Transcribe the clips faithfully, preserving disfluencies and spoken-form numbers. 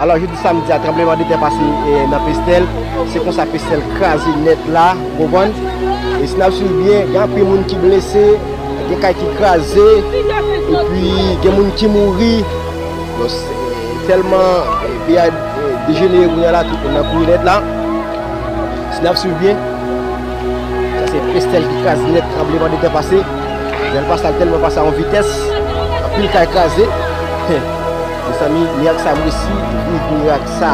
Alò, jodi samdi a, tranblemanntè pase, eh, nan Pestèl. Se konsa Pestèl kraze nèt la, ou konprann? E si n ap swiv byen, gen anpil moun ki blese, gen kay ki kraze, epi gen moun ki mouri. Bon, se tèlman, eh, peyi a, eh, dejenere kounye a la, tout moun nan kouri nèt la. Si n ap swiv byen, sa se Pestèl ki kraze nèt, tranblemanntè pase. Jan l pase a, l tèlman pase a yon vitès, anpil kay kraze. Mezanmi, mirak sa m resi viv mirak sa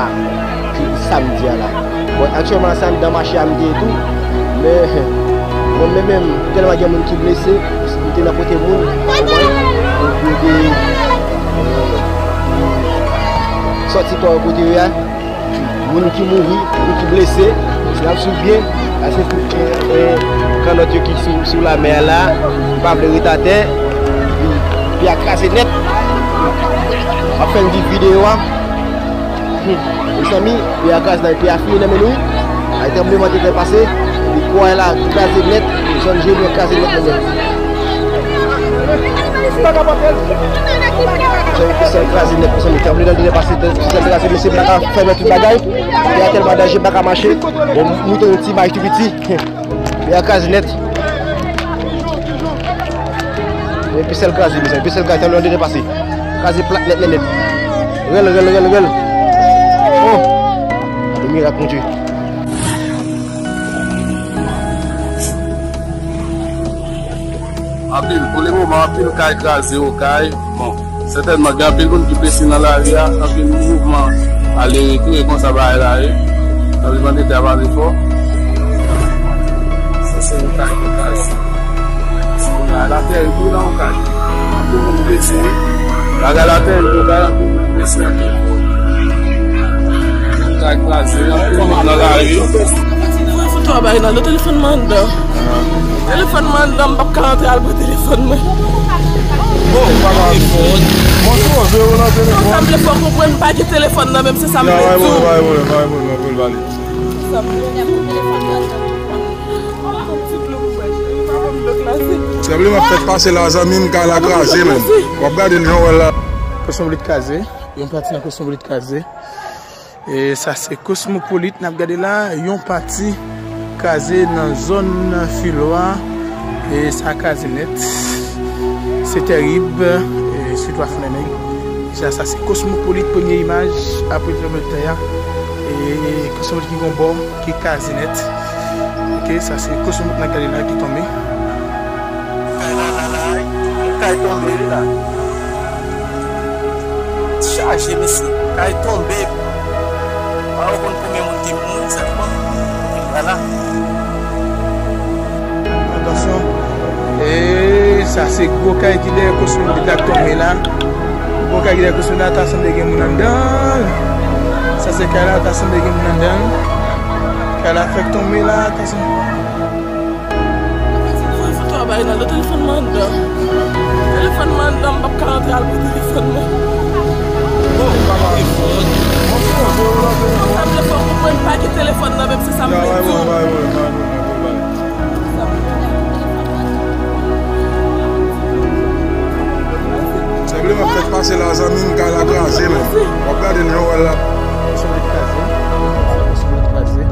jodi samdi a la. Bon, aktyèlman, se anndan mache a m te ye tou. Men, mwen menm, menm, tèlman gen moun ki blese, m te nan kote moun, ou konprann? Yo te, eh, sòti kò yo kote yo ye a. Moun ki mouri, moun ki blese, si n ap swiv byen, la se tout, eh, eh, kannòt yo ki sou, sou lamè a la, m pa vle ret atè, epi, epi a kraze nèt. M ap fè n viv videyo a. Hmm. Mezanmi, peyi a kraze nan, peyi a fini nan men nou wi. Ay, tranblemanntè pase, epi kway la kraze nèt, zòn Jemè kraze nèt nan men. Zòn Pestèl kraze nèt, mezanmi, tranblemanntè pase, zòn Pestèl kraze, mesye, m pa ka fèmen tout bagay. Peyi a tèlman danje, m pa ka mache. Bon, m moute yon ti imaj tou piti. Peyi a kraze nèt. Men Pestèl kraze, mezanmi. Pestèl kraze, tranblemanntè pase. Kraze plat nèt, nèt, nèt. Rèl, rèl, rèl, rèl. Oh! Gade mirak, Bondye. Anpil, pou le moman, anpil kay kraze, Okay. Bon, sètènman, gen anpil moun ki blese nan lari a, anpil mouvman ale retou, e konsa bagay la ye. Tranblemanntè a pase fò. Sa se yon kay ki kraze. Bagay la tèrib wi nan yon kay. Anpil moun blese wi. Bagay la tèrib, yon kay, anpil moun blese anpil. Yon kay kraze, anpil moun nan lari. Voye foto a bay nan do telefòn mwen anndan. Telefòn mwen anndan, m p ap ka antre al pran telefòn mwen. Oh, papa. Mwen sove w nan telefòn. Sa m vle fè w konprann, m pa gen telefòn nan men m, se sa m vle di w. Sa m vle di w. Tranbleman fèk pase la, zanmi m, kay la kraze menm. W ap gade l jan w wè l la. Kosmopolit kraze, yon pati nan Kosmopolit kraze. E sa se Kosmopolit n ap gade la, yon pati kraze nan zòn Filwa. E sa kraze nèt. Se tèrib, e sitou a Fnanèg. Sa, sa se Kosmopolit, premye imaj apre tranblemanntè a. E Kosmopolit ki gon bò ki kraze nèt. Ok, sa se Kosmopolit n ap gade la ki tonbe. Kay la, la, la, kay tonbe la. Chaje, mesye. Kay tonbe. Pa konn konbyen moun ki mouri sèlman. Vwala. Atansyon. E sa se gwo kay ki dèyè Kosmopolit la k tonbe la. Gwo kay ki dèyè Kosmopolit la, ta sanble gen moun anndan l. Sa se kay la, ta sanble gen moun anndan l. Kay la fèk tonbe la, ta sanble. Voye foto a bay nan do telefòn mwen anndan. Telefòn mwen anndan, m p ap ka antre al pran telefòn mwen. Oh, papa. Sa m vle fè w konprann, m pa gen telefòn nan men m, se sa m vle di w. Tranbleman fèk pase la, zanmi m, kay la kraze menm. W ap gade l jan w wè l la. Kosmopolit kraze. Kosmopolit kraze.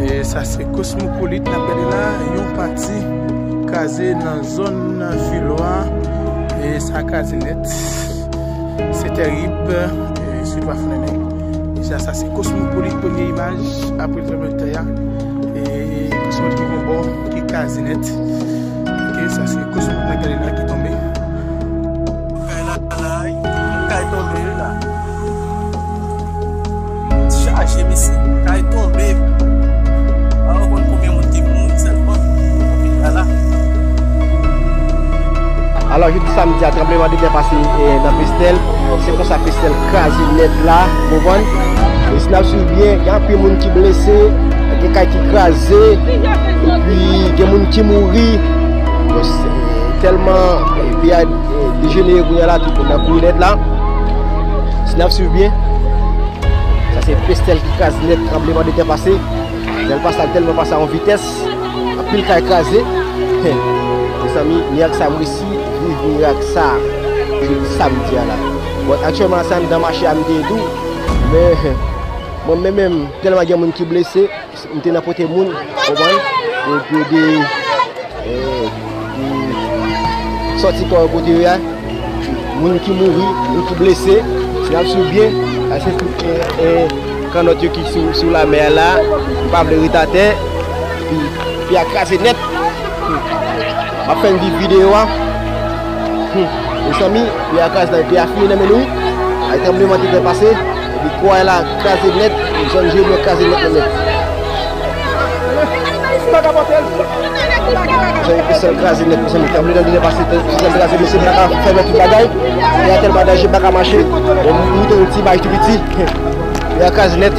E sa se Kosmopolit n ap gade la, yon pati kraze nan zòn Filwa. E sa kraze nèt. Se tèrib, e sitou a Fnanèg. E sa, sa se Kosmopolit, premye imaj apre tranblemanntè a. E Kosmopolit ki gon bò ki kraze nèt. Ok, sa se Kosmopolit n ap gade la ki tonbe. Kay la, la, kay tonbe la. Chaje, mesye. Kay tonbe. Pa konn konbyen moun ki mouri sèlman. Vwala. Alò, jodi samdi a, tranblemanntè pase, eh, nan Pestèl. Se konsa Pestèl kraze nèt la, ou konprann? E si n ap swiv byen, gen anpil moun ki blese, gen kay ki kraze, epi gen moun ki mouri. Bon, se tèlman, eh, peyi a, eh, dejenere kounye a la, tout moun nan kouri nèt la. Si n ap swiv byen, sa se Pestèl ki kraze nèt, tranblemanntè pase. Jan l pase a, l tèlman pase a yon vitès, anpil kay kraze. Mezanmi, mirak sa m resi viv mirak sa jodi samdi a la. Bon, aktyèlman, se anndan mache a m te ye tou. Men, mwen menm, menm, tèlman gen moun ki blese, m te nan pote moun, konprann? Epi de, eh, de sòti kò yo kote yo ye a, moun ki mouri, moun ki blese, si n ap swiv byen, a se tout, eh, eh, kannòt yo ki sou, sou lamè a la, m pa vle ret atè, epi, epi a kraze nèt. M ap fè n viv videyo a. Hmm. Mezanmi, peyi a kraze la, peyi a fini nan men nou wi. Ay tranblemanntè pase, epi kwa la kraze nèt, zòn Jeremi kraze nèt, nèt, nèt. Zòn Epistèl kraze nèt, mezanmi, tranblemanntè pase, Epistèl kraze, mesye pa ka fèmen tout bagay. Peyi a tèlman danje, pa ka mache. Bon, m montre yon ti imaj tou piti. Peyi a kraze nèt.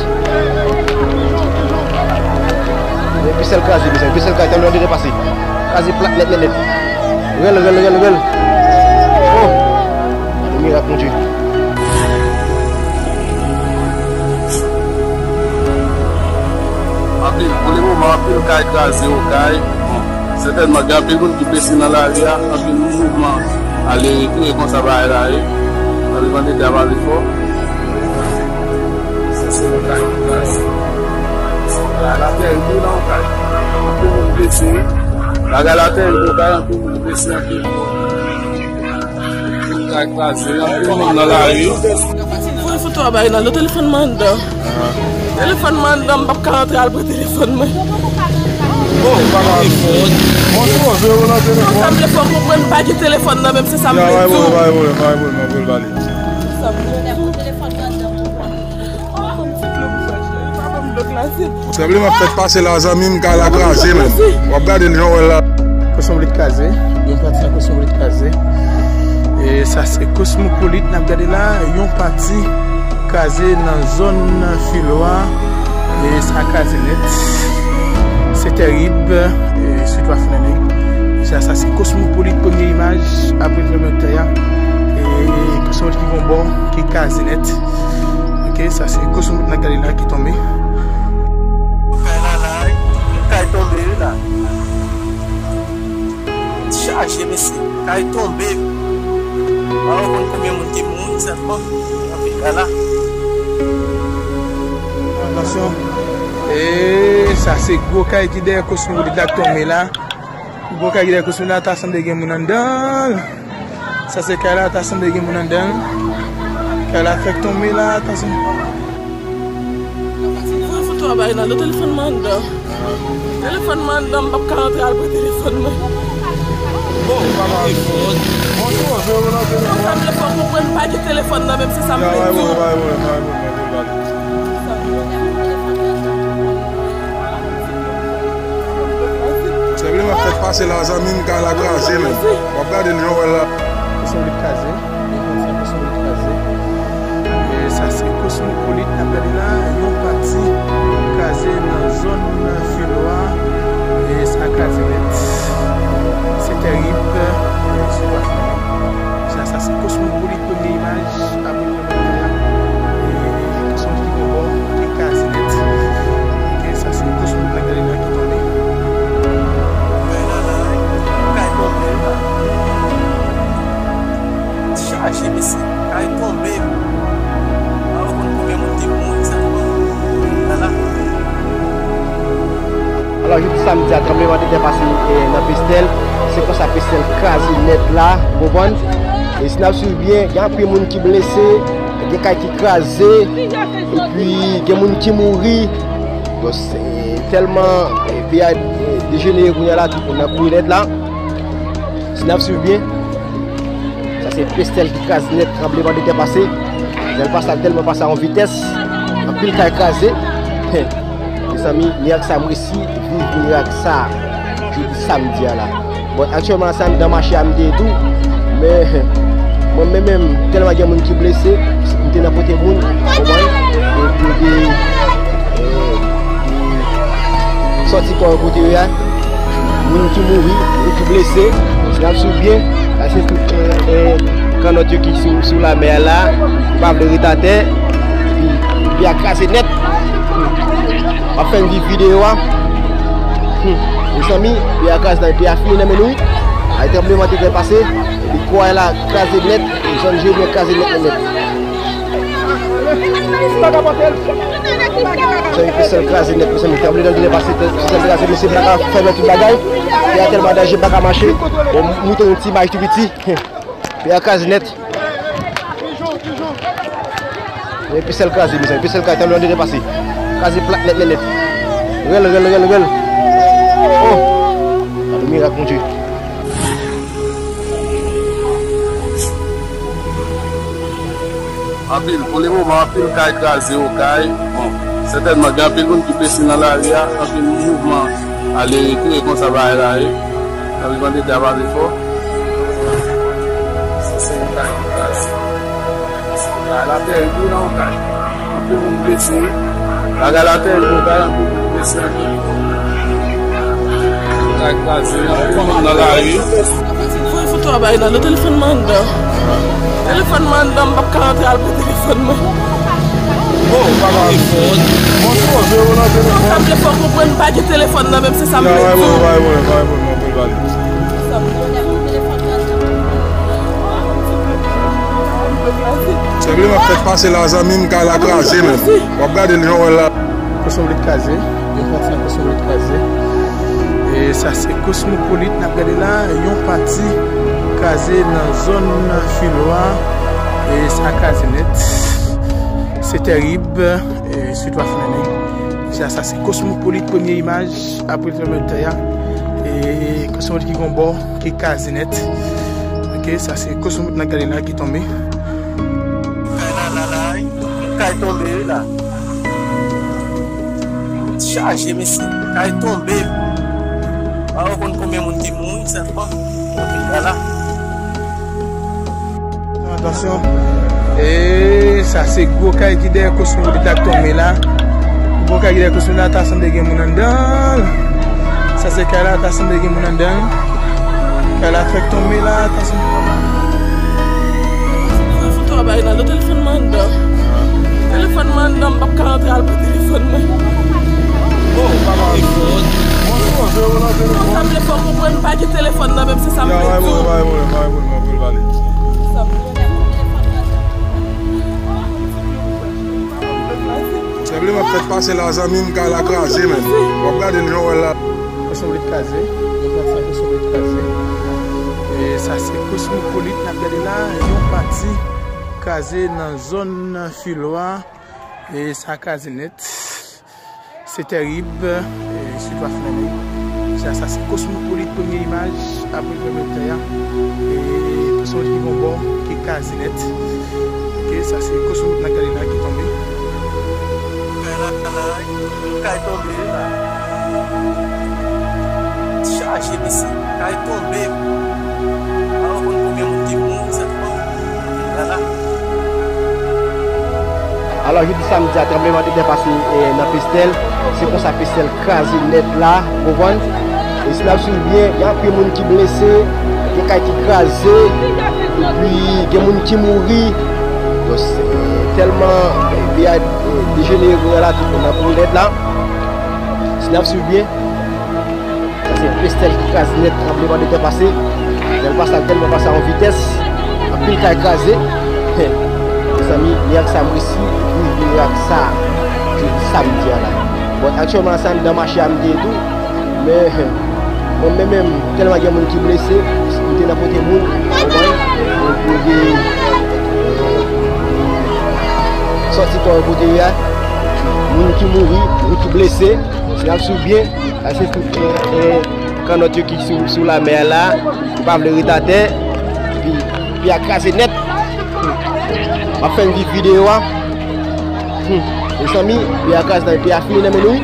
Epistèl kraze, mezanmi, Epistèl kraze, tranblemanntè pase. Kraze plat nèt, nèt, nèt. Rèl, rèl, rèl, rèl. Oh! Yon mirak, Bondye. Anpil, pou le moman, anpil kay kraze, Okay. Bon, sètènman, gen anpil moun ki blese nan lari a, anpil mouvman ale retounen konsa bagay la ye. Nan levann de travay fò. Sa se yon kay ki kraze. Bagay la tèrible nan yon kay. Anpil moun blese. Bagay la tèrible, yon kay anpil moun blese, anpil moun. Kay kraze, anpil moun nan lari. Voye foto a ba Rinaldo, telefòn mwen anndan. Telefòn mwen anndan, m p ap ka rantre al pran telefòn mwen. Oh, papa. Telefòn. Mwen twò jwe w nan telefòn. Sa m vle fè w konprann, m pa gen telefòn nan men m, se sa m vle di w. Bay mwen, bay mwen, bay mwen, bay mwen, bay mwen. Sa m vle di w. Telefòn mwen anndan. Monchè, vle m ap fèt pase la, zanmi m, kay la kraze, menm. W ap gade l jan w wè l la. Cosmopolite kraze, yon pati nan Cosmopolite kraze. E sa se Cosmopolite n ap gade la, yon pati kraze nan zòn Filwa. E sa kraze nèt. Se tèrib, e sitou a Fnaney. Sa, sa se Cosmopolite, premye imaj, apre tranblemanntè a. E Cosmopolite ki gon bò, ki kraze nèt. Ok, sa se Cosmopolite n ap gade la ki tonbe. Kay la la, kay tonbe wi la. Chaje mesye, kay tonbe. Pa konn konbyen moun ki mouri sèlman nan peyi a la. Atansyon. E sa se gwo kay ki dèyè Cosmopolite la k tonbe la. Gwo kay ki dèyè Cosmopolite la, ta sanble gen moun anndan l. Sa se kay la, ta sanble gen moun anndan l. Kay la fèk tonbe la, ta sanble. Voye foto a ba Rinaldo, telefòn mwen anndan. Telefòn mwen anndan, m p ap ka rantre al pran telefòn mwen. Oh, papa. Telefòn. Mwen twò jwe w nan telefòn. Sa m vle fè w konprann, m pa gen telefòn nan men m, se sa m vle di w. Bay mwen, bay mwen, bay mwen, bay mwen. Sa m vle. Sèlman fèt pase la, zanmi m, kay la kraze, menm. W ap gade l jan w wè l la. Cosmopolite kraze, yon pati nan Cosmopolite kraze. E sa se Cosmopolite n ap gade la, yon pati kraze nan zòn Filwa. E sa kraze nèt. Se tèrib. E se pa fini. Sa, sa se Cosmopolite, premye imaj. Apre tranblemanntè a, e, kesyon ki gon bò, ki kraze nèt. Ok, sa se kesyon nan gade la ki tonbe. Kay la la, kay tonbe la. Chaje mesye, kay tonbe. Pa konn konbyen moun ki mouri sèlman. La la. Alò, jodi samdi a, tranblemanntè pase, e, nan Pestèl. Se konsa Pestèl kraze nèt la, ou konprann? E si n ap swiv byen, gen anpil moun ki blese, gen kay ki kraze, epi gen moun ki mouri. Bon, se tèlman, e, peyi a, e, dejenere kounye a la, tout moun nan kouri nèt la. Si n ap swiv byen, sa se Pestèl ki kraze nèt, tranblemanntè pase. Lè l pase a, l tèlman pase a yon vitès, anpil kay kraze. Mezanmi, mirak sa, m resi viv mirak sa jodi samdi a la. Bon, aktyèlman, se anndan mache a m te ye tou, men mwen menm, menm, tèlman gen moun ki blese, m te nan pote moun, konprann? Epi de, eh, sòti kò yo kote yo ye a, moun ki mouri, moun ki blese, si n ap swiv byen, sa se tout, eh, eh, kannòt yo ki sou, sou lamè a la, yo pa vle ret atè, epi, epi a kraze nèt. M ap fè n viv videyo a. Hmm. Mezanmi, peyi a kraze la, peyi a fini nan men nou wi. Ay tranblemanntè pase, epi kwa la kraze nèt, zòn Jeremi kraze nèt, nèt, nèt. Mezanmi, pistèl kraze nèt, mezanmi. Tranblemanntè pase, pistèl kraze, mesye pa ka fèmen tout bagay. Tè a tèlman danje, pa ka mache. Bon, m montre yon ti imaj tou piti. Tè a kraze nèt. E pistèl kraze, mezanmi. Pistèl kraze, tranblemanntè pase. Kraze plat nèt, nèt, nèt. Rèl, rèl, rèl, rèl. Oh! Gade mirak, Bondye. Anpil, pou le moman, anpil kay kraze Okay. Bon, sètènman, gen anpil moun ki blese nan lari a, anpil mouvman ale rete, e konsa bagay la ye. Tranblemanntè a frape fò. Sa se yon kay ki kraze. Bagay la tèrib wi nan Okay. Anpil moun blese wi. Bagay la tèrib Okay, anpil moun blese, anpil moun. Kay kraze, anpil moun nan lari. Voye foto a bay Nando, telefòn mwen anndan. Telefòn mwen anndan, m p ap ka rantre al pran telefòn mwen. Oh, papa. Telefòn. Bon, se bon, se bon, nan telefòn. Sa m vle fè w konprann, m pa gen telefòn nan men m, se sa m vle di w. Senpleman fèk pase la, zanmi m, kay la kraze menm. W ap gade l jan w wè l la. Kosmopolit kraze, yon pati nan Kosmopolit kraze. E sa se Kosmopolit n ap gade la, yon pati kraze nan zòn Filwa. E sa kraze nèt. Se tèrib, e sitwa fenèmen. Sa, sa se Kosmopolit, premye imaj. Apre tranblemanntè a, e Kosmopolit ki gon bò ki kraze nèt. Ok, sa se Kosmopolit n ap gade la ki tonbe. Kay la, la, la, tout kay tonbe wi la. Chaje, mesye. Kay tonbe. Pa konn konbyen moun ki mouri sèlman. Tonbe la, la. Atansyon. E sa se gwo kay ki dèyè Kosmopolit la k tonbe la. Gwo kay ki dèyè Kosmopolit la, ta sanble gen moun anndan l. Sa se kay la, ta sanble gen moun anndan l. Kay la fèk tonbe la, ta sanble. Voye foto a bay Nando, telefòn mwen anndan. Telefòn mwen anndan, m p ap ka rantre al pran telefòn mwen. Oh, papa. Sa m vle fè w konprann, m pa gen telefòn nan men m, se sa m vle di w. Senpleman fèk pase la, zanmi m, kay la kraze menm. W ap gade l jan w wè l la. Kosmopolit kraze, yon pati nan Kosmopolit kraze. E sa se Kosmopolit n ap gade la, yon pati kraze nan zòn Filwa. E sa kraze nèt. Se tèrib, e, sitwa fenèmen. Sa, sa se Kosmopolit, premye imaj, apre tranblemanntè a. E Kosmopolit ki gon bò ki kraze nèt. Ok, sa se Kosmopolit n ap gade la ki tonbe. Kay la, kay la, kay tonbe la. Chaje, mesye, kay tonbe. Pa konn konbyen moun ki mouri sèlman. Alò, jodi samdi a, tranblemanntè pase, eh, nan Pestèl. Se konsa Pestèl kraze nèt la, ou konprann? E si n ap swiv byen, gen anpil moun ki blese, gen kay ki kraze, epi gen moun ki mouri. Donk, se tèlman, eh, peyi a, eh, dejenere la, tout moun nan kouri nèt la. Si n ap swiv byen, Sa se Pestèl ki kraze nèt, tranblemanntè pase. Lè l pase, l tèlman pase a yon vitès, anpil kay kraze. Mezanmi, mirak sa m resi viv mirak sa jodi samdi a la. Bon, aktyèlman, se anndan mache a m te ye tou. Men, mwen menm, menm, tèlman gen moun ki blese, m te nan pote moun, ou konprann? Donk, m te sòti kò yo kote yo a. Moun ki mouri, moun ki blese, si n ap swiv byen, sa se tout, eh, eh, kannòt yo ki sou, sou lamè a la, yo pa vle ret atè, epi, epi peyi a kraze nèt. M ap fè n viv videyo a. Hmm. Mezanmi, peyi a kraze, peyi a fini nan men nou.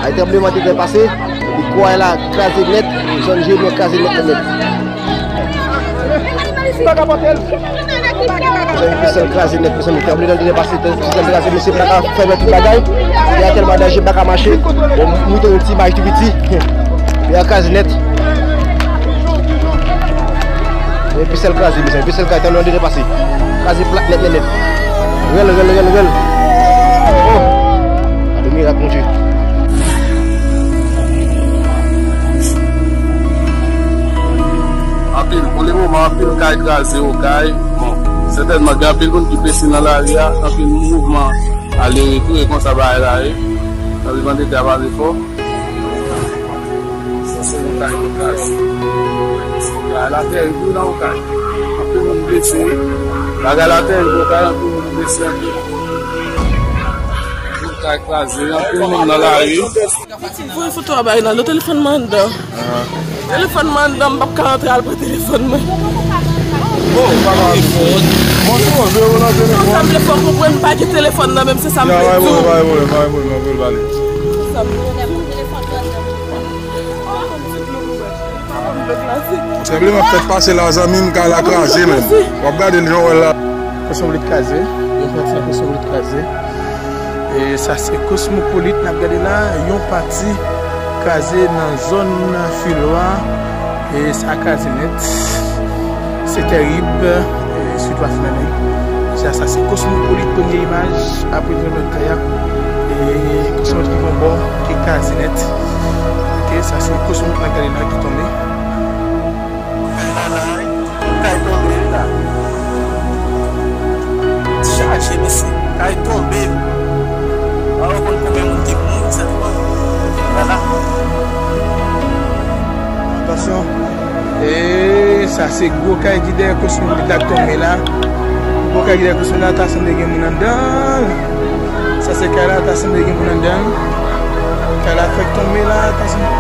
Ay, tranblemanntè pase, epi kwa la kraze nèt, zòn Jeremi kraze nèt, nèt, nèt. Mezanmi, Pestèl kraze nèt, mezanmi, tranblemanntè pase, Pestèl kraze, mesye pa ka fèmen tout bagay. Peyi a tèlman danje, pa ka mache. Bon, m montre yon ti imaj tou piti. Peyi a kraze nèt. E Pestèl kraze, mezanmi, Pestèl kraze, tranblemanntè pase. Kraze plat nèt, nèt, nèt. Rèl, rèl, rèl, rèl. Oh! Gade mirak, Bondye. Anpil, pou le moman, anpil kay kraze, Okay. Bon, se Sètènman, gen anpil moun ki blese nan lari a, anpil mouvman ale retou, e konsa bagay la ye. Nan Tremblemanntè a pase fò. Sa se yon kay ki kraze. Bagay la tèrib wi nan yon kay. Anpil moun blese wi. Bagay la tèrib, yon kay, anpil moun blese, anpil moun. Yon kay kraze, anpil moun nan lari. Voye foto a ba Reynaldo, telefòn mwen anndan. Telefòn mwen anndan, m p ap ka rantre al pran telefòn mwen. Montre w, jwe w nan telefòn. Sa m vle fè w konprann, m pa gen telefòn nan menm, se sa m vle di w. Senpleman fèt pase la, zanmi m, kay la kraze menm. W ap gade l jan w wè l la. Kosmopolit kraze, yon pati nan Kosmopolit kraze. E sa se Kosmopolit n ap gade la, yon pati kraze nan zòn Filwa. E sa kraze nèt. Se tèrib, e sitou a Flannen. Sa, sa se Kosmopolit, premye imaj, apre tremblemanntè a. E Kosmopolit ki gon bò, ki kraze nèt. Ok, sa se Kosmopolit n ap gade la ki tonbe. Kay la la, wi. Kay tonbe, wi, la. Chaje, mesye. Kay tonbe. Pa wè konn konbyen moun ki mouri, sèlman. Vwala. Atansyon. E sa se gwo kay ki dèyè Kosmopolit la k tonbe la. Gwo kay ki dèyè Kosmopolit la, ta sanble gen moun anndan l. Sa se kay la, ta sanble gen moun anndan l. Kay la fèk tonbe la, ta sanble.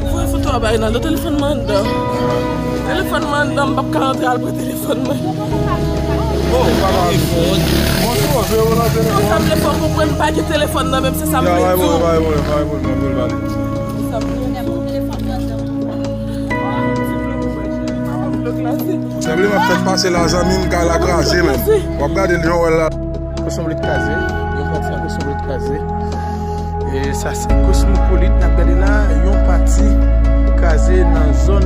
Voye foto a ba Reynaldo, telefòn mwen anndan. Telefòn mwen anndan, m p ap ka rantre al pran telefòn mwen. Montre w, jwe w nan telefòn. Sa m vle fè w konprann, m pa gen telefòn nan menm, se sa m vle di w. Senpleman fèt pase la, zanmi m, kay la kraze menm. W ap gade l jan w wè l la. Kosmopolit kraze, yon pati nan Kosmopolit kraze. E sa se Kosmopolit n ap gade la, yon pati kraze nan zòn